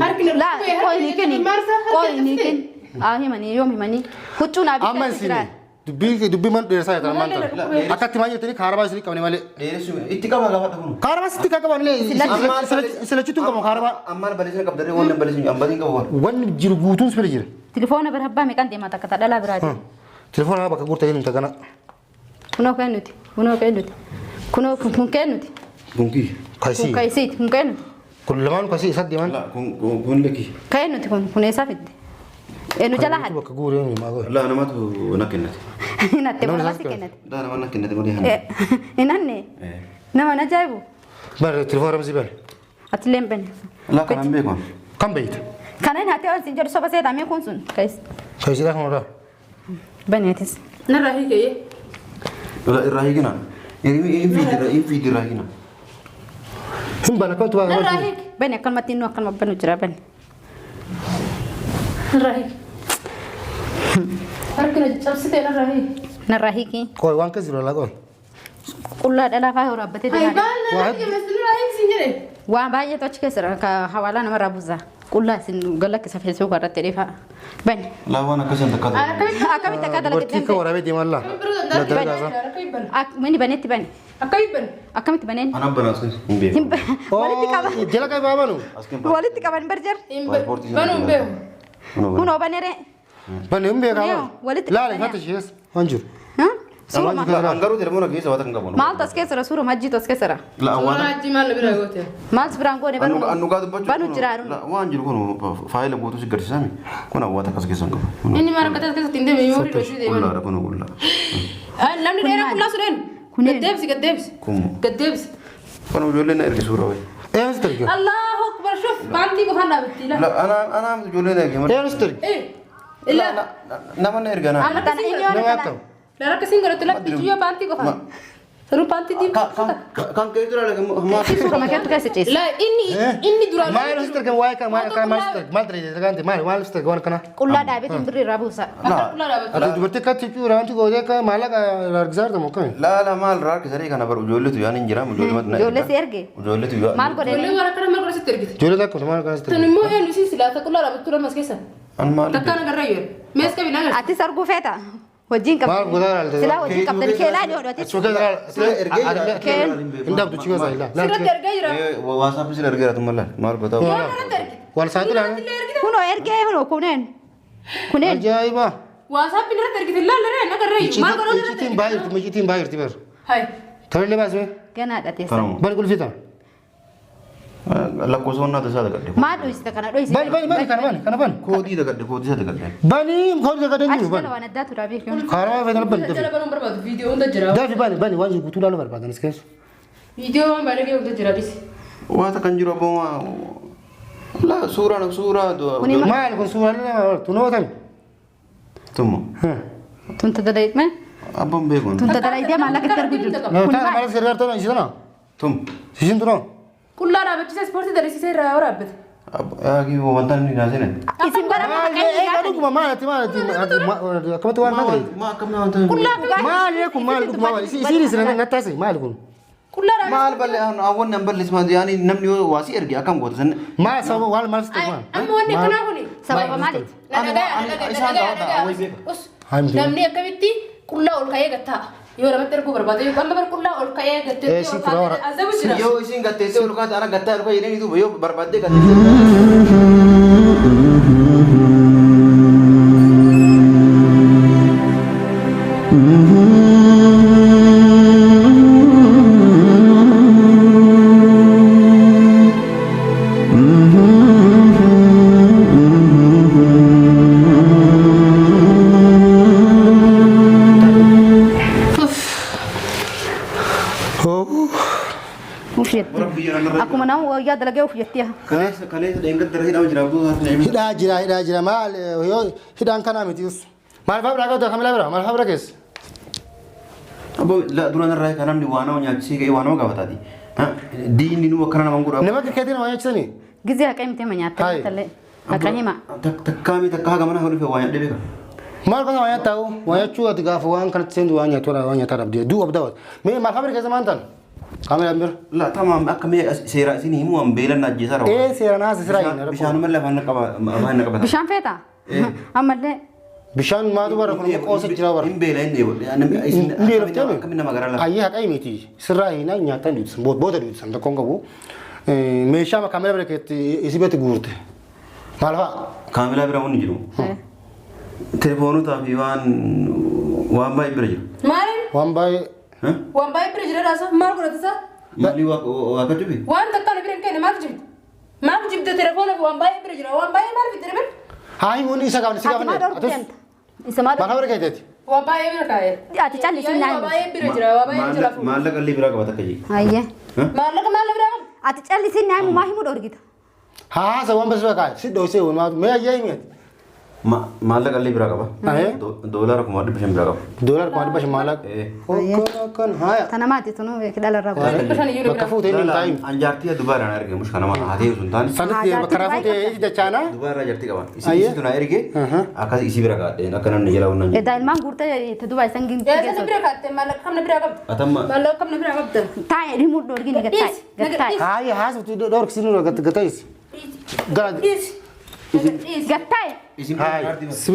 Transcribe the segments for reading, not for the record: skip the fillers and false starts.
Harki na Laa dhukkubee qoy harki ni na kenni. marsa Qoy harki ni na kenni. Haa himanii yoom himanii. Huccuu naa Amma bitee isin jira. dubbii dubbii man dheersaa jirtan ammaan Malee tana. dhukkubee. Akkatti maal jettanii kaarabaa isin qabne malee. Dheeressu itti qaba gaafadha kun. Kaarabaa sitti kan qaban illee silachitu hin qabu kaarabaa. Ammaan balleessina qabdarree waan hin balleessinu ambatiin qabu waan. Wanni jiru guutuun sibira jira. Telefoona bira abbaa meeqaan deemaa takka ta dhalaa biraa deema. Telefoona bakka guurtee hin tagana. Kunoo kennuti. Kunoo kennuti. Kunoo kun kennuti. Kun kiyya. Kun Kaysii. kayisiiti. Kun kennuti. Kun lamaan kasii isa deeman. La kun kun lakki. Kennuti kun kun eessaa fidde? Eenyu jala hadde? Bakka guuree hin maa godhe. La namatu na kennate. Hinatte Namni mana si isaas kennate. La nama na kennate malee hanna. Hinanne. Nama na ajaa'ibu. Bare telefoona ramsii bare. Atillee hin bane. La kanan beeku. Kan beeyta. Kana hin hattee waan sin jedhu soba seetaa mee kun sun kayis. Kaysiidhaa kan irraa. Baneetis. Narraa hiikee. La irraa hiikina. Hin fiidi hin fiidi irraa hiikina. Hin bana akkamtu baa. Narraa hiiki. Bane akkanumatti inni akkanuma banu jira bane. Narraa hiiki. Harki na cabsitee narraa hiiki. Narraa hiiki. Qoy waan keessa jiru laa qoy. Qullaa dhalaa faa waraabbatee Hayi deemaa. baal narraa hiiki narraa hiiki sin jedhe. Waan baay'eetu achi keessa jira ka hawaalaa namarraa buusa. Qullaa isin galakkisa feesbuuk irratti dheefaa. Bane. La waan akkasiin takka ta'e. Akkamitti akka Dubartii dalagatti kan waraabee deeman laa. Biroo danda'aa. Akka hibbana. Mini banetti bane. Akka hibbana. Akkamitti baneen? Anaan banaas hin beeku. Walitti qaban. Jala kan baabanu. Walitti qaban bar jar. Banuu hin beeku. Kunoo baneree. Bane hin beekaa. Kunoo, walitti Laala qabanii. ifatti ishees waan jiru. Suuruma. Garuu telefoona keessa waan kan qabu. Maaltu as keessa jira? Suuruma hajjiitu as keessa jira. La Suuraa waan hajji maal na bira goote? Maaltu biraan goone banu? Annu gaa dubbachuu. Banu jira haruun. La waan jiru kun faayila guutuu si garsiisami. Kun hawwaata akkas keessa hin qabu. Inni maal akka ta'e keessatti hin deemne yoo horiidha ishee deeman. Qullaadha kun qullaa. Namni dheeraa qullaa sun eenyu? Kunneen. Gaddeebisi gaddeebisi. Kun Gaddeebisi. kun ijoolleen na erge suuraa wayi. Eenyu sitti erge? Allahu akbar shuf paantii qofaan dhaabatti La ila. anaa anaa ijoolleen na erge malee. Eenyu sitti erge? Eh ila Nama na erge anaa. Amma tana inni Nama waan kana. akkam? Dara akkasiin godhatu lakki jiyyoo paantii qofaan. Sanuu paantii diimaa. Kan kee jira laga maal. Suuruma keetu keessa ciisa. La inni inni duraan. Maal sitti erge waa'ee kan maal kan maal sitti erge maal ta'e kan maal maal sitti erge waan kana? Qullaa dhaabeetiin birri irraa buusa. Akka qullaa dhaabatu. Ati dubartii akkatti cuura wanti gootee akka maallaqa harkisaa jirtamu akkami? La la maal raakki saree kana baru ijoolletu yaan hin jiraam ijoolletu na. Ijoollee si erge? Ijoolletu yaa. Maal godhe? Ijoolleen waan akkana maal godhe sitti ergite. Ijoollee takka maal kana sitti Tun erge? immoo eenyu isin silaata qullaa dhaabatu lamas keessa. An maal. Takkaan agarra yoo. Mees qabi na agarsiisa. Atis arguu feeta? Hojiin qabdi. Maal gotaa ilaalte? Silaa hojii qabdan keelaa ni hodhu atis. Achuma keessa Ergee ilaala. Hin dhabdu achi keessa ilaala. Sirratti ergee jira. Waasaappi sirra ergeera tumma laal maal gotaa. Sirratti ergite. Wal saaxilaa. Kunoo ergee kunoo kuneen. Kuneen. Ajaa'iba! Waasaappi irratti ergite laala ree nagarra iyyuu. Maal godhuu irratti Icciitiin baay'irti icciitiin baay'irti bar. Hai. Tollee baasme. Ganaadha teessa. Kanuma. Bani qulfii tana. Lakkoofsa onnaa tasaa dagadhe. Maal dhoysita kana dhoysita? Bani bani bani kana bani kana bani. Koodii dagadhe koodii isaa dagadhe. Bani koodii dagadhe Achi jiru jala bani. waan addaatu dhaa beeku. Karaa fayyadamu bani Jala dafi. banuun barbaadu viidiyoo hunda jira. Dafi bani bani waan jiru guutuu ilaaluu barbaadan as keessa. Viidiyoo waan baay'ee hunda jira dhisi. Waata kan jiru abboo la suuraan suuraa Kuni Maal kun suuraalee nama tunootan. tummo Tun tadalaydme? abboon beekuun Tun tadalaydee maallaqa itti arguu jirtu. Kun Tana maal? maal sirrii tana ishee tana. tum Ishiin tunoo. Qullaa dhaabachiisa ispoortii dalasiisee irraa waraabate. wanta inni naasine. Isin bara Maal egaa dhuguma maal ati maal ati akkamatti waan kana ta'e. Maa akkamii wanta Maal kun maal dhuguma maal isiin isin nattaase maal kun. Qullaa dhaabachiisa. maal balle awwanni an ballees maal yaani namni yoo waasii erge akkam goota san. Maal sababa waan maal sitti maal. Amma wanni akkanaa kuni. Sababa maaliiti? Na dhagaya, na dhagaya, na dhagaya, na dhagaya. Us. Namni akkamitti qullaa ol ka'ee gattaa? Yoo namatti erguu barbaade amma bar qullaa ol ka'ee gattee Eh, si tura wara. azabu jira. Yoo isin gatteessee ol kaate ana gattaa ol kaa'e jedhanii duuba yoo barbaaddee gatteessee. Uf jetti. Akkuma nama wayyaa dalagee uf jetti. Kaleessa kaleessa dheengadda hidhama jira abduu isaatti na'imee. Hidhaa jira hidhaa jira maal yoo hidhaan kanaa miti us. Maal fa'aa biraa qabda kamilaa biraa maal fa'aa bira keessa. Abbo duraan irraa kan namni waa nama nyaachisee ka'ee waa nama gaafataati. Diinni nu akkana nama godhu. Nama keetii nama nyaachisanii. Gizee haqa himtee ma nyaatta Hai. tallee. Haqa hima. Takkaamii takka haga mana dhufe waa nyaadhee beeka. Maal gosa waa nyaataa waa nyaachuu ati gaafa waan kanatti seentu waan nyaatu waan nyaataa dhabdee duu abdaa. Mee maal fa'aa bira keessa maal ta'an? Kaamelaan bira. La tamaam akka mee seera isin himu an beelan ajjeesaa rawu. Ee seera naas sirraa hin rakkoo. Bishaanuma lafa na qaba afaan na qabata. Bishaan feetaa? Ammallee. Bishaan maatu bara kun qoosa jira bara. Hin beela hin dheebodhe. Hin beeloftee Akkamiin nama garaa lafa. Ayyee haqa miti sirraa hin nyaatan duutu booda duutu san tokkoon qabu. Meeshaa kaamela bira keetti isi beetti guurte. Maal fa'a? Kaamelaa bira wanni jiru. Teleefoonotaa fi waan waan baay'ee bira jiru. Maaliin? Waan baay'ee. Waan baay'ee bira jira raasa maal godhata isaa? Maalii waa kachuufi? Waan takka na bira hin kenne maal jibde? Maal jibde telefoona fi waan baay'ee bira jira waan baay'ee maal fidde bira? Haa himuun isa gaafne si Ati maal gaafne. dhorkite anta? Isa maal Maal bira keeteeti? Waan baay'ee bira kaa'e. Ati callisii naan. Waan baay'ee bira jira waan baay'ee jira. Maallaqa illee biraa qabata akka jee. Ayyee. Maallaqa maal bira qaba? Ati callisii naan maa himuu dhorkita? Haa sa waan basa kaa'e si dhoosee waan maatu mee ayyee himi. Maallaqa illee biraa qaba. Ayee. $5,500 biraa qaba. $5,500 maallaqa. Hokkoon haaya. Tana maati tunuu dhalarraa godhe. Bakka fuutee inni taa'im. An jaartii Dubaay irraa erge mush kanama haatee sun taane. Sanatti bakka karaa fuutee iji dachaanaa. Dubaay irraa jaartii qaban. Isitu na erge akkas isii bira kaadheen akka namni jala wannan jedhu. Edaa ilmaan guurtee ta Dubaay san gingee. Eessa bira kaatte maallaqa kamna bira qabda? Atamma. Maallaqa kamna bira qabda? Taa'e himuu dhorgini gattaa'e. Gattaa'e. Haaya haasoftu dhorkisi nurra gata'is. Gara. Gattaa'e. Haaya. Si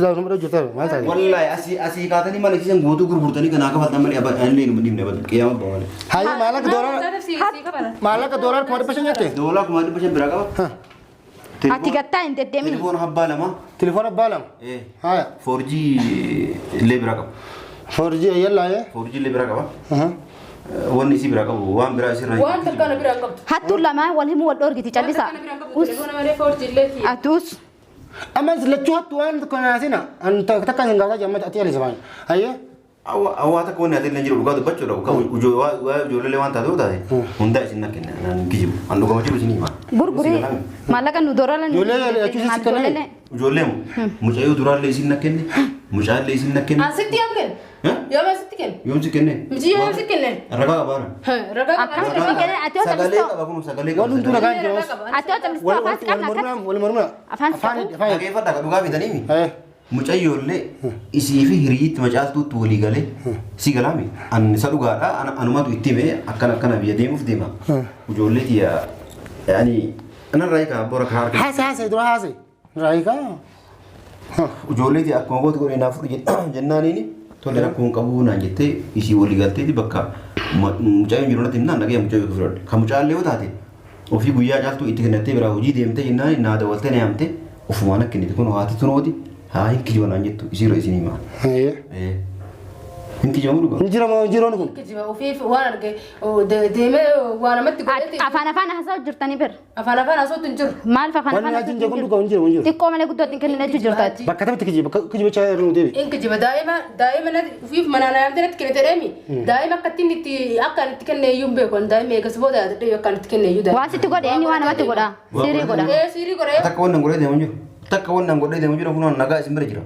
nama jirta maal taate? Wallahi asii asii kaatanii mana keessan guutuu gurgurtanii kanaa kafaltan malee anillee hin dhibne abada qiyaama abbaa malee. Haaya maallaqa $5,500 nyaatte? $5,500 biraa qaba. Ati gattaa'e hin deddeemini. Telefoona abbaa lama. Telefoona abbaa lama. Haaya. 4G illee biraa qaba. 4G yallaa yee. 4G illee biraa qaba. Wanni isii biraa qabu waan biraa isirraa. Waan takka na biraa qabdu. Hattuun lamaan wal himuu wal dhorkiti callisa. Waan takka na biraa qabdu telefoona malee 4G illee kiyya. Ati us. Amma lachuu hattu waan kanaasina takka hin gaafa jamma ati alisa baan. Hayyee. Awwaa takka wanni ati illee jiru dhugaa dubbachuudha. Ijoollee waan taate yoo taate hundaa isin nakkenna naan kijibu. An dhugama jiru isin hima. Gurgurii maallaqa nu doorala nu. Ijoollee lachuu isin kenne. Ijoollee mucayyoo duraallee isin nakkenne mucaallee isin nakkenne. Asitti yoom kenne? Yoom asitti kenne? Yoom si kenne? Miti yoom si kenne? Ragaa qabaara. Ragaa qabaara. Akkamitti kenne ati yoo Sagalee callistu. qaba kun sagalee qaba. Wal hunduu ragaa hin jiru. Ati yoo callistu afaan si qabna akkas. Wal mormina. Afaan si qabu. Afaan. Dhageeffadhaa ka dhugaa fidanii. Mucayyoollee isii fi hiriyitti macaaltuutti walii galee si galaami. An isa dhugaadha anumatu itti hime akkana akkana biyya deemuuf deema. Ijoollee tiyya yaani anarraa hiikaa bora karaa harka. Haase haase dura haase. Raayikaa. Ijoollee tiyya akkuma gootu godhee naaf fudhu jennaaniini tole rakkoon qabu naan jettee isii walii galteeti bakka mucayyoon jiru natti himnaan dhagee mucayyoo fudhadhe. Kan mucaallee yoo taate ofii guyyaa caaltuu itti kennattee biraa hojii deemtee jennaani naa dawaltee na yaamte ofumaan akka inni kun haati tunooti haa hin kijiba naan jettu isiirra isin himaa. Hin kijibamu dhugaa. Hin jira moo hin jiroon kun? Kijiba ofiif waan arge deemee waan namatti godhetti. Afaan afaan haasa'u jirtanii bira. Afaan afaan haasa'utu hin jiru. Maaliif afaan Wanni afaan naatiin jechuun dhugaa hin jiru hin jiru. Xiqqoo malee guddootti hin kennine jechuu jirtaati. Bakka taphatti kijiba kijiba chaa irra nu deebi. In kijiba daa'ima daa'ima ofiif manaan yaamtee natti kennite deemi. Daa'ima akka ittiin itti akka itti kenne iyyuu hin beeku. Daa'ima eegas booda yaadadhe akka itti kenne iyyuu daa'ima. Waan sitti godhe inni waan namatti godha. Siirii godha. Ee siirii godhe. Takka wannan godhee deemu jiru. Takka wannan godhee deemu jiru kun nagaa isin bira jira.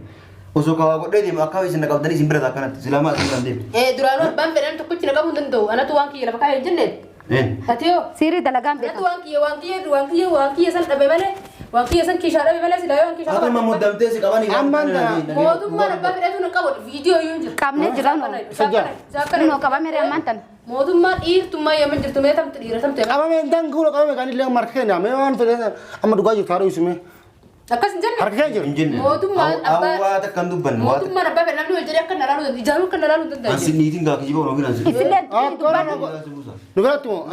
Osoo kawaa godhee deemu akka isin qabdanii isin bira akkanatti silaamaa isin kan deemu. Ee duraanuu abbaan fedhan tokkichi na qabuu hin danda'u. Anatu waan kiyya lafa kaa'ee hin jenne. Ati yoo. Siirii dalagaan beekama. Anatu waan kiyya waan kiyya waan kiyya waan kiyya san dhabe malee waan kiyya san kiishaa dhabe malee silaa waan kiishaa Haa amma muddamtee si qabanii. Ammaan tana. Mootummaan abbaa fedhatu na qabu viidiyoo iyyuu hin jiru. Qabnee jira noo. Noo qabame ammaan tana. Mootummaan dhiirtummaa yemman jirtu mee tamtu dhiira tamtu. Qabame hin danguura qabame kan illee marka kenna mee waan fedhe amma dhugaa jirtu haadha ibsume. Akkas hin jenne. Harka keenya jiru. Hin jenne. Mootummaan abbaa Awwaa takka hin dubbanne. Mootummaan abbaa fedhan namni wal jedhee akka na laaluu danda'u ijaaruu akka na laaluu danda'u. Ansi niitiin gaa kijiba yookiin ansi. Isillee Nu biratti moo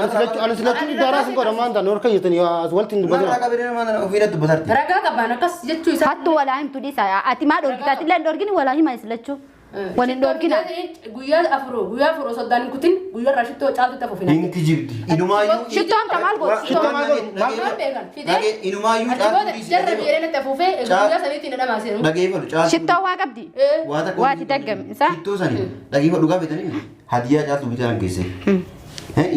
ani silachuu daaraa sin godha maanta nu harka jirtanii as walitti hin dubbatina. Ragaa qabee nama ofii irratti dubbatarti. Ragaa qabaan akkas jechuu isaa. Hattuu walaa himtu dhiisa. Ati maa dhorkita? Ati illee hin dhorkini walaa hima isilachuu. Wal hin dhorkina. Guyyaa afur soddaan hin kutin guyyaa irraa shittoo caaltutti afuuf hin Hin kijibdi. Inumaayyuu. Shittoon ta maal godhu? Shittoon maal godhu? Maal beekan? Fidee. Inumaayyuu Achi booda jarra biyyee natti afuufee guyyaa sadiitti na dhamaasee. Dhageeffadhu caaltuu. Shittoo waa qabdi. Waa takka Waati daggame isaa. Shittoo sani dhageeffadhu dhugaa feetanii hadiyyaa caaltuu bitaa geesse.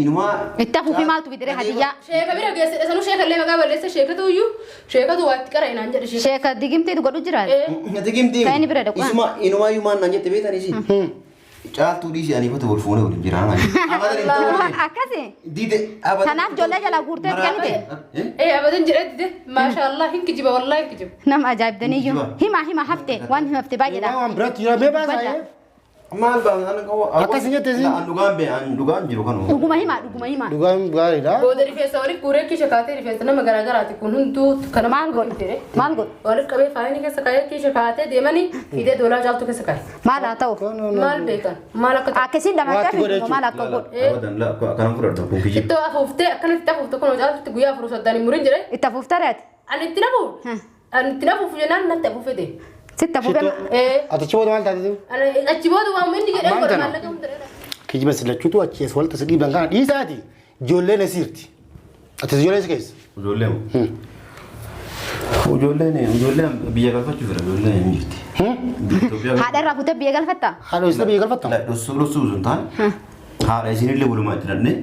Inumaa. Itti afuufii maaltu bidire hadiyyaa. Sheeka bira geesse sanuu sheeka illee maqaa balleessa sheekatu iyyuu sheekatu waa itti qara inaan jedhe sheeka. Sheeka digimtii godhu jira. Digimtii. Kan inni bira dhaqu. Isuma inumaayyuu maal naan jette beektan isin. Caaltuu dhiisii ani fatu wal fuunee waliin jira. Akkasi. Diide. Kanaaf ijoollee jalaa guurtee kennite. Ee abadan jedhee dide maashaallah hin kijiba wallaahi hin kijiba. Nama ajaa'ibdaniyyuu. Hima hima hafte waan himafte baay'eedha. Waan biratti jira mee baasaa. Maal baan Akkas hin jette isin? An dhugaan bee an dhugaan jiru kanuma. Dhuguma himaa dhuguma himaa. Dhugaan gaariidha. Booda rifeensa waliif guuree kiisha kaatee rifeensa nama garaagaraati kun hunduu kana Maal godhu? Maal godhu? Waliif qabee faayini keessa kaayee kiisha kaatee deemanii fidee doolaa caaltuu keessa kaaye. Maal haa ta'u? Maal beekan? Maal akka ta'e? Akkasiin Waatti dhamattee godhe fi maal akka godhu? Abadan la kanan fudhadha kun kijiba. Ittoo afuuftee akkanatti afuufte kun caaltutti guyyaa afur soddaan hin murin jedhee. Itti afuuftare ati? Ani itti nafuuf. Ani itti nafuuf jennaan natti afuufee deeme. Sitti afuufee Ati achi booda maal taate? Ani achi booda waan inni jedhee Maal godhe tana? maallaqa hunda dheeraa. Kijiba silachuutu achi as walta si dhiiban kana dhiisaati. Ijoolleen asiirti. Ati ijoollee si keessa. Ijoollee moo? Ijoolleen ijoolleen biyya galfachuu fedha ijoolleen hin jirti. Itoophiyaa haadha irraa fuutee biyya galfatta? Haadha ishee biyya galfatta? Dhossuu dhossuu osoo hin taane haadha isinillee walumaa itti dhaqnee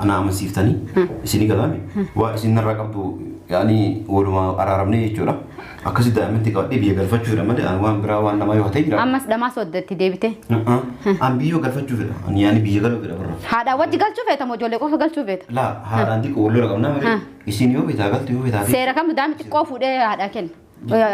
ana amansiiftanii isinii galaame waa isin narraa qabdu yaani walumaa araaramnee jechuudha. Akkasi daa'imatti qabadhee biyya galfachuu fedha malee ani waan biraa waan namaa yoo ta'e jira. Ammas dhamaa soddatti deebite. An biyyoo galfachuu fedha. Ani yaani biyya galuu fedha barra. Haadha wajji galchuu feeta moo ijoollee qofa galchuu feeta? Laa haadhaan xiqqoo wal lola qabnaa malee isin yoo feetaa galtu yoo feetaa Seera kamtu daa'imni xiqqoo fuudhee haadhaa kenna.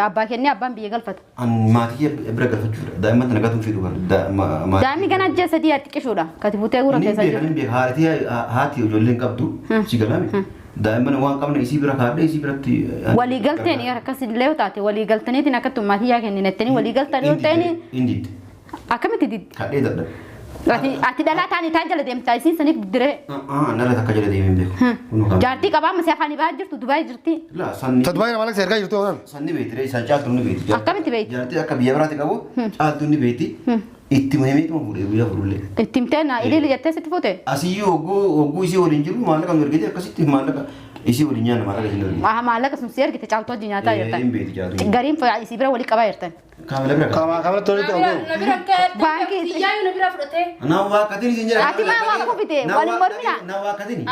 Abbaa kennee abbaan biyya galfata. An maatii bira galfachuu fedha. Daa'imman tana gatuun fedhu bara. Daa'imni gana ji'a sadii haa xiqqishuudha. Kati fuutee gura Ni keessa beeka jiru. ni beeka haati haati ijoolleen qabdu si galaame daa'imman waan qabne isii bira kaadhee isii biratti. Walii galteen akkas illee yoo taate walii galtaniitiin akka maatii yaa kenninettanii walii galtanii yoo ta'in Indiitti akkamitti diddi? kadhee dadhabe. Ati dhalaa taanii taan jala deemtaa isiin saniif diree. Nala takka jala deemee hin beeku. Jaartii qabaa masii afaan ba'aa jirtu Dubaay jirti. Laa sanni Ta Dubaay nama laksa ergaa jirtu waan. sanni beekti isaan caaltuun ni beekti. Akkamitti beekti? Jaartii akka biyya biraatti qabu caaltuun ni beekti. Itti himeetuma fuudhee guyyaa fuudhullee. Itti himtee na ilili jettee sitti fuute? Asiyyuu hogguu isii waliin jiru maallaqa nu ergite akkasitti maallaqa isii waliin nyaanna maallaqa isin ergite. Aha maallaqa sun si ergite caaltuu hojii nyaataa Hin jirtan. beekti caaltuun. Gariin isii bira walii qabaa jirtan. Kaamila bira qaba. Kaama kaamila toletti Na oguu. bira Baankii- Iyyaayuu na bira fudhatee. Na waaqatiin isin jedha. Ati maa waa kufite? Waliin mormina? Na waaqatiin.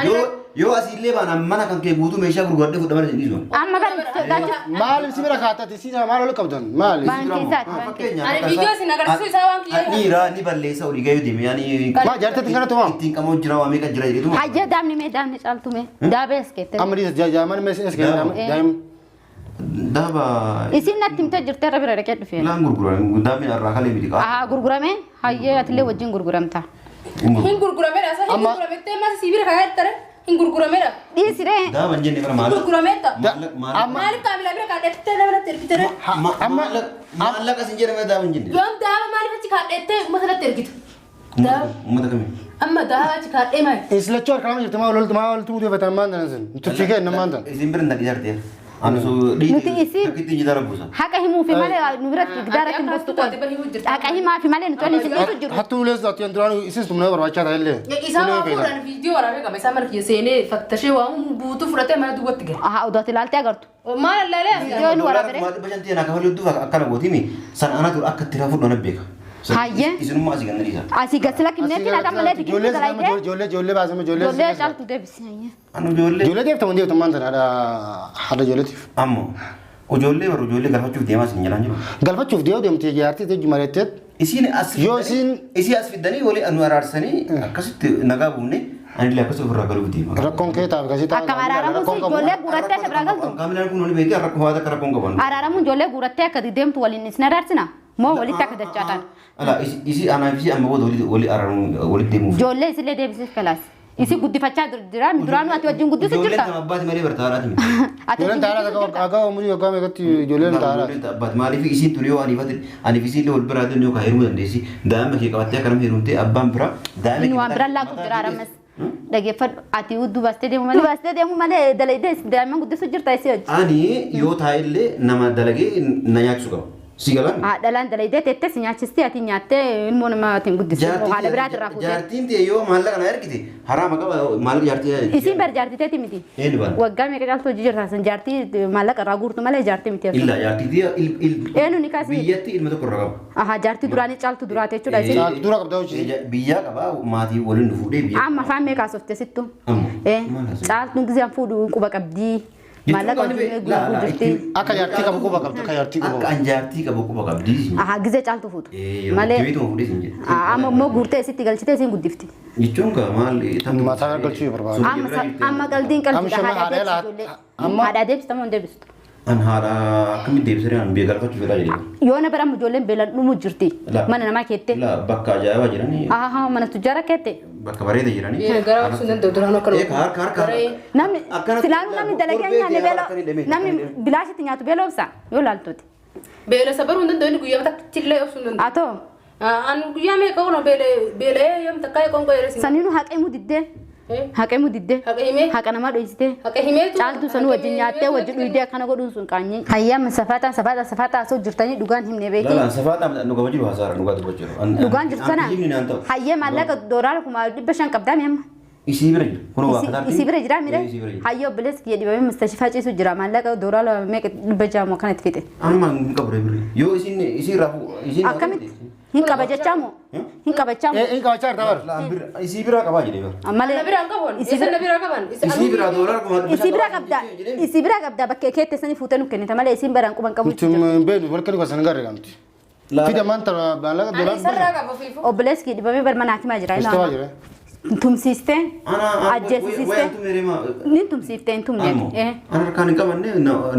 Yoo asiillee baana mana kan kee guutuu meeshaa gurguradhee fudhamana isin dhiisu. Amma kan sodaachisa. Maal si bira kaatati si maal ol qabdan maal? Baankii isaati baankii. Ani viidiyoo isin agarsiisuu isaa waan kiyya. Dhiira ni balleessa olii gahee deeme yaani. Maa jaartatti kana tumaa? Ittiin qamoo jira waa meeqa jira jedheetuma. Hayya daamni mee daamni caaltu mee daabee as keette. Amma dhiisa jaaman mees es kenna daa'im. Daaba. Isin natti himtee jirte irra bira dhaqee dhufee. Laan gurguran daabni irraa kalee miti qaba. Aha gurgurame hayyee atillee wajjin gurguramta. Hin gurgurameedha. Isa hin gurguramettee mas si bira kaayee tare. Hin gurgurameedha. Dhiisiree. Daaba hin jenne bara Hin maallaqa. gurgurameetta. Maallaqa. Maaliif kaamilaa bira kaadhettee nama natti ergite? Maallaqa isin jedhame daaba hin jenne. Yoom daaba maaliif achi kaadhettee uummata natti ergitu? Daaba. Uummata kamii? Amma daaba achi kaadhee maali? Islachoo harka lama jirti maa ol maa ol tumuu deefatan maan tanan sin. Tuffii kenna maan tan. Isin bira na dhiisarte. Ani soo Nuti isin- Takkitti jidara buusa. Haqa himuufi malee nu biratti gidaaratti hin buustu Akka hattuu taate qoy. Haqa himaafi malee nuti waliin isin dhiisu jiru. Hattuu ulees ati duraan isis tumna barbaachaa ta'e illee. Isaa waa fuudhan viidiyoo waraabee qaba. Isaa mana kiyya seenee fattashee waa guutuu fudhatee mana duubatti gale. Aha odooti ilaaltee agartu. Maal allaalee as Viidiyoo inni waraabere. Kuma dhibba shantii naa kafalee duuba akkana gootimi san anatu akka itti rafuu dhana beeka. Hayyee. Isinummaa asii ganna dhiisa. Asii gadi lakkineetti na malee Ijoollee digirii dalaydee. ijoollee ijoollee baasame ijoollee. Ijoollee caaltu deebisi. Hayyee. Anu ijoollee. Ijoollee deeftamu deeftamu maan tan haadha haadha ijoolleetiif. Ammoo ijoollee warra ijoollee galfachuuf deemaa isin jalaan jiru. Galfachuuf dee'oo deemtee jaartii ta'e mareetteet. Isiin as Yoo isin- isii as fiddanii walii anu araarsanii akkasitti nagaa buufne anillee akkasii ofirraa galuuf deema. Rakkoon kee taaf gasii taaf. Akkam araaramuun si ijoollee guurattee akka biraa galtu. Kaamilaan kun oli beekee rakkoo haata akka rakkoon qaban. Araaramuun ijoollee guurattee akka deemtu waliin isin araarsina. Moo walitti akka dachaatan. Ala isii anaaf isii amma booda walii araaramuun walitti deemuuf. Ijoollee isillee deebisiif kalaas. Isi guddifachaa jira duraanuu ati wajjin guddisu Ijoolleen jirta. tama abbaati malee barta haadhaati miti. Ati Ijoolleen wajjin taa'aadha guddisu jirta. akka umurii waggaa meeqatti ijoolleen taa'aadha. Ijoolleen ta abbaati maaliif isiin tun yoo aniif isiin illee wal biraa deemnu yookaan heerumuu dandeessi daa'ima kee qabattee akka nama heerumtee abbaan biraa daa'ima Inni waan biraan laaquuf jira ammas. Dhageeffadhu ati hudduu baastee deemu malee. Baastee deemu malee dalaydee daa'imman guddisu jirta isii hojii. Ani yoo taa'ellee nama dalagee na nyaachisu qaba. Si galaan? Dhalaan dalaydee teettee si nyaachistee ati nyaattee ilmoo namaatiin guddiste. Haala biraati irraa fuutee. Jaartiin ta'e yoo maallaqa na ergite haraama qaba maallaqa jaartii. Isiin bar jaartii teeti miti. Eenyu baana? Waggaa meeqa caaltu hojii jirta san jaartii maallaqa irraa guurtu malee jaartii miti. Illa jaartii Eenyu ni kaasii? Biyyatti ilma tokko irraa qaba. Aha jaartii duraanii caaltu duraate jechuudha isiin. Caaltu dura qabda hojii. Biyyaa qaba maatii waliin nu fuudhee biyya. Amma afaan meeqa haasofte sittu? Amma. Eh, Maal haasofte? caaltuun giseen fuudhu quba qabdii. Maallaqa hojii guurtuu jirti. Akka jaartii qabu quba qabdi akka jaartii qabu. Akka an jaartii qabu quba qabdi. Aha gisee caaltu fuutu. Malee Malee. Fuudhee siin jedhe. amma immoo guurtee isitti galchitee isiin guddifti. Jechuun kaa maal Mataa galchuu barbaada. Amma qaldiin Amma qalbiidha shama haadha haadha deebisi ijoollee. amma Haadha deebista moo hin deebistu? An haadha akkamitti deebisanii an biyya galfachuu fedhaa jedhee. Yoo na bira ijoolleen beelan dhumu jirti. Mana namaa keette. La bakka ajaa'ibaa jiranii. Ahaa mana tujjaara keette. Bakka bareeda jiranii. Gara obsuun danda'u duraan akka Eeka harka harka. Namni silaanuu namni dalagee nyaanne beela namni bilaashitti nyaatu beela obsa yoo laaltuuti. Beela sabaruu hin danda'u inni guyyaa takka obsuu hin danda'u. Haa ta'u. An guyyaa meeqa oolaa beela'ee yoom takka qoonqoo yeroo Saniinuu haqeemuu diddee. Haqeemuu diddee. Haqa himee. Haqa namaa dhoysitee. Haqa himee. Caaltuu sanuu wajjin nyaattee wajjin dhuydee akkana godhuun sun qaanyee. Hayyaa safaataan safaataan safaataa asoo jirtanii dhugaan himne beekee. Lalaan safaataan nu gaba jiru hasaara dhugaa dubbachuu jiru. Dhugaan jirtu sana hayyee maallaqa doolaara 5,500 qabdaa mi amma? Isii bira jira. Kunoo waa kataartii. Isii bira jira mire? Hayyee obboleessi kiyya dhibamee mustashifaa ciisu jira maallaqa doolaara meeqa 600 kana itti fixe. Anuma hin qabu birri. Yoo isiin isii rafu isiin. Akkamitti? Hin qabajachaamu? Hin qabachaamu? Hin qabachaa jirta bara. Isii biraa qabaa jedhee bara. Malee. Na biraa qaban. Isa na biraa qaban. Isii biraa doolaara 5,500. Isii biraa qabda. Isii biraa qabda bakkee keette sanii fuutee nu kennita malee isiin baraan quban qabu. Nuti hin beeknu walka dhugaa sana garee gamti. Fida maanta maallaqa doolaara. Isarraa qaba ofiifu. Obboleessi kiyya dhibamee bar mana hakimaa jira. Mustafaa jira. Tumsiistee. Ajjeesisiistee. Ni tumsiiftee hin tumne. Ana harkaan hin qabanne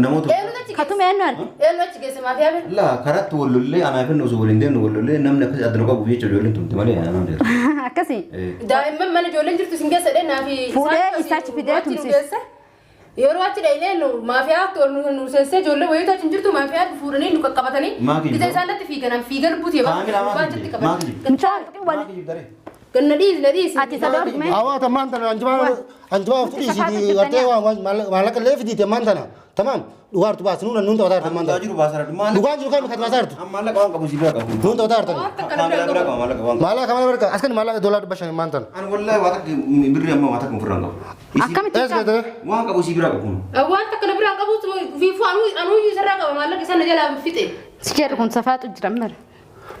namoota. Katume eenyuun? Eenyu achi geesse maafiyaa bira? La karaatti wallollee anaa fi osoo waliin deemnu wallollee namni akkasii adda nu qabuuf jecha ijoolleen tumte malee anaan deemu. Akkasii. Daa'imman mana ijoolleen jirtu isin keessa dhennaa fi. Fuudhee isaachi fidee tumsiise. Yeroo achi dhaqnee nu maafiyaa nu seensee ijoollee wayiitu achi hin jirtu maafiyaa fuudhanii nu qaqqabatanii. Gita isaan natti fiiganan fiigan buutee baachatti qaban. Ganna dhiis na dhiis. Ati isa dhoorgume. Hawaasa maanta anjibaa of dhiisii gartee maallaqa illee fidiite maanta tamam dhugaartu baas nuun nuun taphataa jirtan maanta. Dhugaa jiru baasaara. Dhugaan jiru kan baasaa jirtu. Maallaqa waan qabu si bira qabu. Nuun taphataa jirtan. Maallaqa bira qaba maallaqa waan qabu. Maallaqa mana bira askan maallaqa $500 maanta. An wallahi waa takka birri amma waa takka ofirraa qabu. Akkamitti waan qabu si bira qabu. Waan takka na biraa qabu fiifuu anuu isarraa qaba maallaqa isaan na jalaa fixe. Si jedhu kun safaatu jira mara.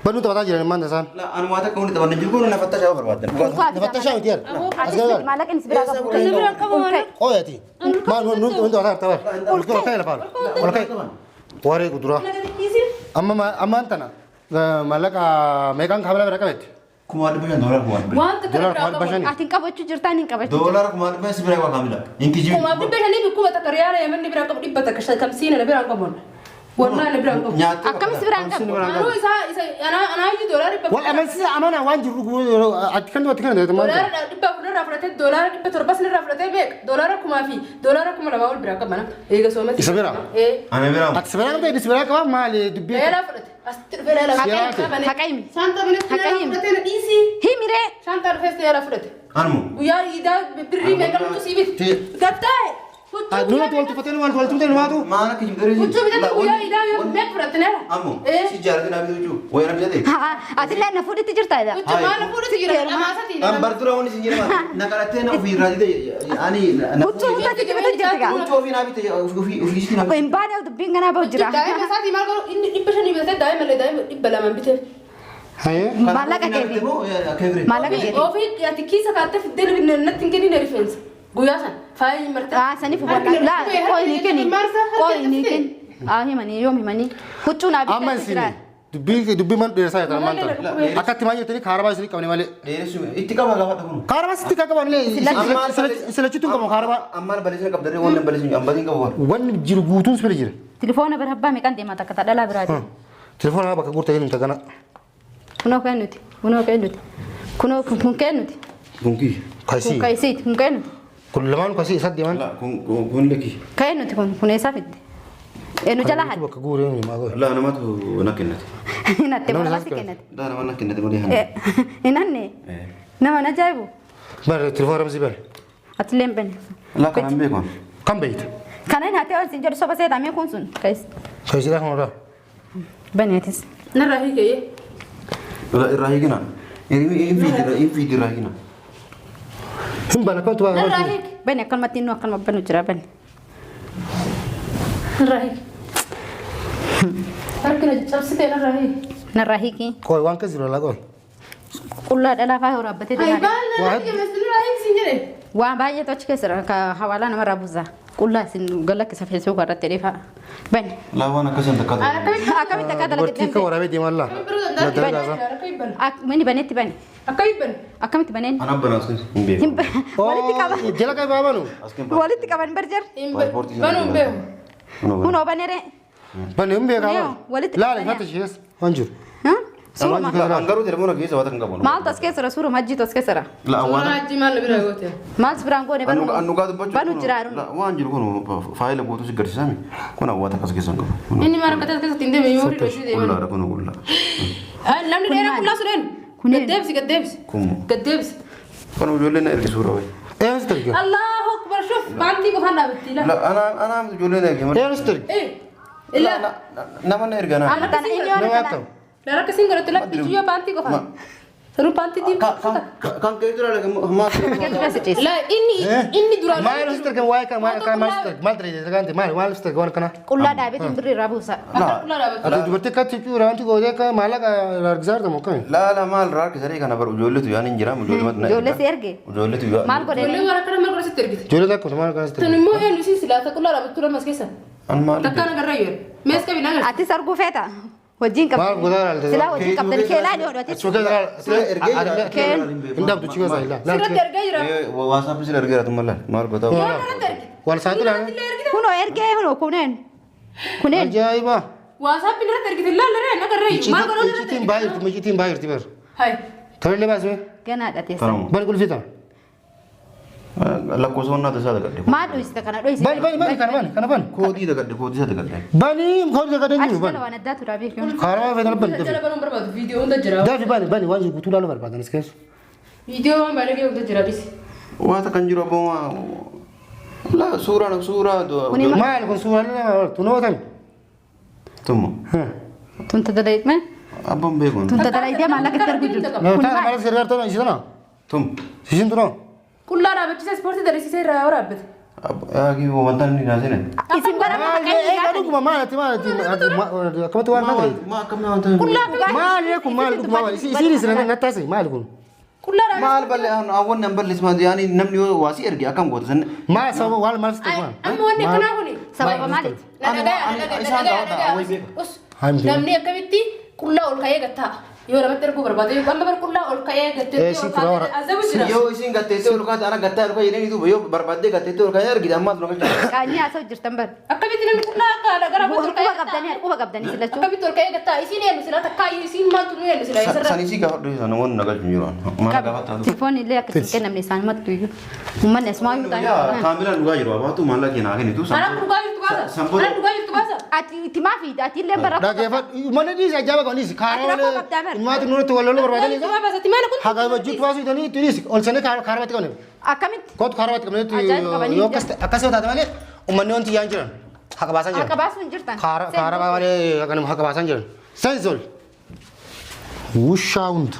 Bannu taphataa jiran maanta isaan. An waa takka hundi taphanna jiru kun nafatta shaa'u barbaadan. Nafatta shaa'u miti yaada. Maallaqa inni si biraa qabu. Inni biraa qabu maal? Qoyati. Maal nuun taphataa jirta bara. Ol ka'e lafaan. Ol ka'e. Waree kuduraa. Amma ammaan tana maallaqa meeqaan kaabila bira qabetti? 5,500 doolaara 5,500. Waan takka Doolaara 5,500. Ati hin qabachuu jirtaa hin qabachuu. Doolaara 5,500 si biraa qaba kaamila. Hin kijibu. 5,500 kuma takka riyaala yamanni biraa qabu 150 na biraa qabu. Wallahi na biraa qabu. Akkamitti si biraa qabu? Anuu isaa isa anaa iyyuu doolaara dhibba. Wal amansiisa amana waan jiru ati kan ati kan maanta. Doolaara 400 irraa fudhatee doolaara 700 irraa fudhatee beeka doolaara 1000 fi doolaara 2000 ol biraa qaba eega soomatti. Isa biraa? Ana biraa. Ati si biraa qabda inni si biraa qaba maali dubbii? Leelaa fudhate asitti dhufee leelaa fudhate. Haqaymi. Shaantaa binees leelaa fudhatee na dhiisii. Himiree. Shaantaa dhufees leelaa fudhate. Anuma. Guyyaa iidaa birrii meeqa nutu sii bite. Gattaa'e. Nuti wal tuffatee wal tumtee numaatu. Maal akka jibdaree Huccuu bitatu guyyaa iidaa yoo meeqa fudhatte neera? Ammoo si jaallatee naa bitu huccuu wayii na bitate. Ati illee na fuudhitti jirta jedha. Huccuu maal na fuudhitti jira dhamaasatii. An bar dura wanni isin jedhama na kadhattee na ofii irraa dide ani na Huccuu hunda bitu jirta gaa. Huccuu ofii naa bite ofii ofii naa bite. Hin baane dubbiin kanaa bahu jira. Daa'ima isaatii maal godhu inni 500 bitatee daa'ima illee daa'ima 200 bitee. Maallaqa keefi. Maallaqa keefi. Ofii ati kiisa kaattee fiddee natti hin kennine rifeensa. Guyyaa sana faaya martee. Ah saniif wallahi laa qoyi ni kenni qoyi ni kenni. Ah himanii yoom himanii huccuu naa Amma bitee isin jira. dubbii dubbii man dheersaa jirtan maanta. Akkatti maal jettanii kaarabaa isin qabne malee. Dheeressuu itti qaba gaafadha kun. Kaarabaa sitti kan qaban illee isin lachitu hin qabu kaarabaa. Ammaan balleessina qabdaree waan hin balleessinu ambatiin qabu waan. Wanni jiru guutuun si bira jira. Telefoona bira abbaa meeqaan deema takka dhalaa biraati. Telefoona bakka guurtee hin tagana. Kunoo kennuti kunoo kennuti kunoo kun kennuti. Kun kii. Kun Kaysii. kayisiiti kun kennuti. Kun lamaan kaysii isa deeman. Kun kun leki. Kennuti kun kun eessaa fidde. Eenyu jala hadde. Bakka guuree hin maa godhe. Laa namatu na kennate. Hinatte Namni mana isaas si kennate. Laa nama na kennate malee hanne. Hinanne nama na ajaa'ibu. Bare telefoona ramsii bare. Ati illee hin bane. Laa kanan beeku. Kan beeyta. Kana hin hatee ol siin jedhu soba seetamee kun sun kayis. Kaysiidhaa kan irraa. Baneetis. Narraa hiikee. Irraa hiikina. Hin fiidi irraa hiikina. Hin bana kamtu baa. Narraa hiike. Bane akkanumatti inni akkanuma banu jira bane. Narraa hiike. Harki na cabsitee narraa hiike. Narraa hiiki. Qoy waan keessa jiru laa qoy. Qullaa dhalaa faa waraabbatee Hayi deemaa. baal narraa hiike narraa hiike siin jedhe. Waan baay'eetu achi keessa ka hawaalaa namarraa buusa. Qullaa isin galakkisa feesbuuk irratti dheefaa. Bane. Laa waan akkasiin takka ta'e. Akkamitti akka Dubartii dalagee kan waraabee deeman laa. Akka hibbana. Mini baneetti bane. Akka hibbana. Akkamitti baneen? Ana bana askees hin beeku. Walitti qaban. Jala kan baabanu. Walitti qaban bar jar. Banuu hin beeku. Kunoo baneree. Bani hin beekaa Kunoo, maal? walitti Laala qabanii. ifatti ishees waan jiru. Suuruma. An garuu telefoona keessa waan kan qabu. Maaltu as keessa jira? Suuruma hajjiitu as keessa jira. La Suuraa waan hajjii maal na bira goote? Maaltu biraan goone banu? An dhugaa dubbachuu. Banu jira haruun. Waan jiru kun faayila guutuu si garsiisami. Kun hawwaata akkas keessa hin qabu. Inni maal akka keessatti hin deemne yoo hidhuu deeman. Qullaadha kun qullaa. Namni dheeraa qullaa sun eenyu? Kun Gaddeebisi gaddeebisi. Kun Gaddeebisi. kun ijoolleen na erge suuraa wayi. Eenyu si erge? Allahu akbar shuf paantii qofaan dhaabatti ila. La anaa anaa ijoolleen na erge malee. Eenyu si erge? Eh ila. Nama na erge anaa. Amma tana inni yoo Nama tana. akkam? Dara akkasiin godhatu lakki jiyyoo paantii qofaan. Sanuu paantii diimaa. Kan kee jira maal. Keetu keessa ciisa. La inni inni duraan. Maal si erge waa'ee kan maal kan maal si erge maal ta'e kan maal maal si erge waan kana? Qullaa dhaabeetiin birrii irraa buusa. Akka qullaa dhaabatu. Ati dubartii akkatti cuura wanti gootee akka maallaqa harkisaa argamu akkami? Laala maal raakisanii kana bara ijoolleetu yaan hin jiraam ijoolleetu na Ijoollee si erge. Ijoolleetu yaa. Maal godhee? Ijoollee waan akkana maal godha sitti ergite. Ijoollee takka maal kan si Tun erge? immoo eenyu siin silaata qullaa dhaabattu lamas keessa. An maal. Takka na garra yoo. Mees qabi na garra. Atis arguu feeta. Hojiin Maal godhaa qabdani. laalte? Silaa hojii qabdani keelaa ni hodhu atis. Achuma keessa Ergee jira. Hin dhabdu chica isaa illaa. Sirratti ergee jira. Waasaappi sila ergeera tummallaan maal godhaa. Sirratti ergite. Wal saaxilaa. Kunoo ergee kunoo kuneen. Kuneen. Ajaa'iba! Waasaappi irratti ergite laalla ree na garra yoo. Maal godhaa irratti Icciitiin baay'irti icciitiin baay'irti bar. Hai. Tollee baasme Ganaadha teessa. Tanuma. bani qulfii tana. Lakkoofsa onnaa isaa dagadhe. Maal dhoysita kana dhoysita? Bani bani bani kana bani kana bani. Koodii dagadhe koodii isaa dagadhe. Bani koodii dagadhe Achi jiru jala bani. waan addaa tura beeku. Karaa feetan bani dafi. Jala banuun barbaadu viidiyoo hunda jira. Dafi bani bani waan jiru guutuu laaluu barbaadan as keessa. Viidiyoo waan baay'ee hunda jira dhisi. Waata kan jiru abboomaa. La suuraan suuraa. Kuni Maal kun suuraan nama tunootan. Tummo. Tun tadalaydme? Abboon beekuun. Tun tadalaydee maallaqa itti argu jirtu. Kun Taana maal? maal sirrii artana ishee tana. Tum. Ishiin tunoo. Qullaa dhaabachiisa ispoortii dalasiisee irraa waraabbate. Wanta inni naasine. Isin bara Maal egaa dhuguma maal ati maal ati akkamatti waan kana ta'e. Maa akkamii wanta. Maal kun maal dhuguma maal isiin isin nattaase maal kun. Qullaa dhaabachiisa. Maal ballee hawwanni an balleessu maal yaani namni yoo waasii erge akkam goota san. Maal sababa waan maal sitti maal. Amma wanni akkanaa kuni. Sababa maaliiti? Na dhagaya, na dhagaya, na dhagaya, na dhagaya. Us. Hambi. Namni akkamitti qullaa ol ka'ee gattaa. Yoo namatti erguu barbaade yoo amma bar qullaa ol ka'ee gattee Eh, ol si kaatee tura azabu jira. Yoo isin gatteessee ol kaate ana gattaa ol kaatee jedhanii duuba yoo barbaaddee gatteessee ol kaatee ergite ammaas nu galcha. Qaanyii haasa'u jirtan bara. Akkamitti namni qullaa akka gara booda ol ka'ee Quba qabdanii quba qabdanii silachuu. Akkamitti ol ka'ee gattaa isiin eenyu silaa takkaa isiin maaltu nu eenyu silaa isarra. San isii gaafadhu sana waan na galchu jiru. Maal gaafataa tu. Telefoonni illee akka hin kennamne isaanumatti iyyuu. Uummanni asumaa iyyuu Yaa ta'an. kaamilaan dhugaa jiru abaatu maallaqa keenyaa kennitu. Anaa dhugaa jirtu baasa. Sanboota- Anaa dhugaa jirtu baasa. Ati itti maafi ati illee bara. Dhaggeeffadhu mana dhiisi ajaa'iba qabu dhiisi Ati rakkoo karaa qabdaa bara. malee nurratti wal loluu barbaadanii Dhugaa jirtu baasa. Ati maal kun? haga wajjiitu baasuu jedhanii itti dhiisi ol sanii kaarabatti qabne. Akkamitti? Kootu kaarabatti qabne Ajaa'iba qabanii yoo akkas yoo taate malee uummanni wanti yaan jiran haqa baasan Akka jiran. baasuu hin jirtan. Kaaraba malee haqa baasan jiran. Seensi ol. Wushaa hunda.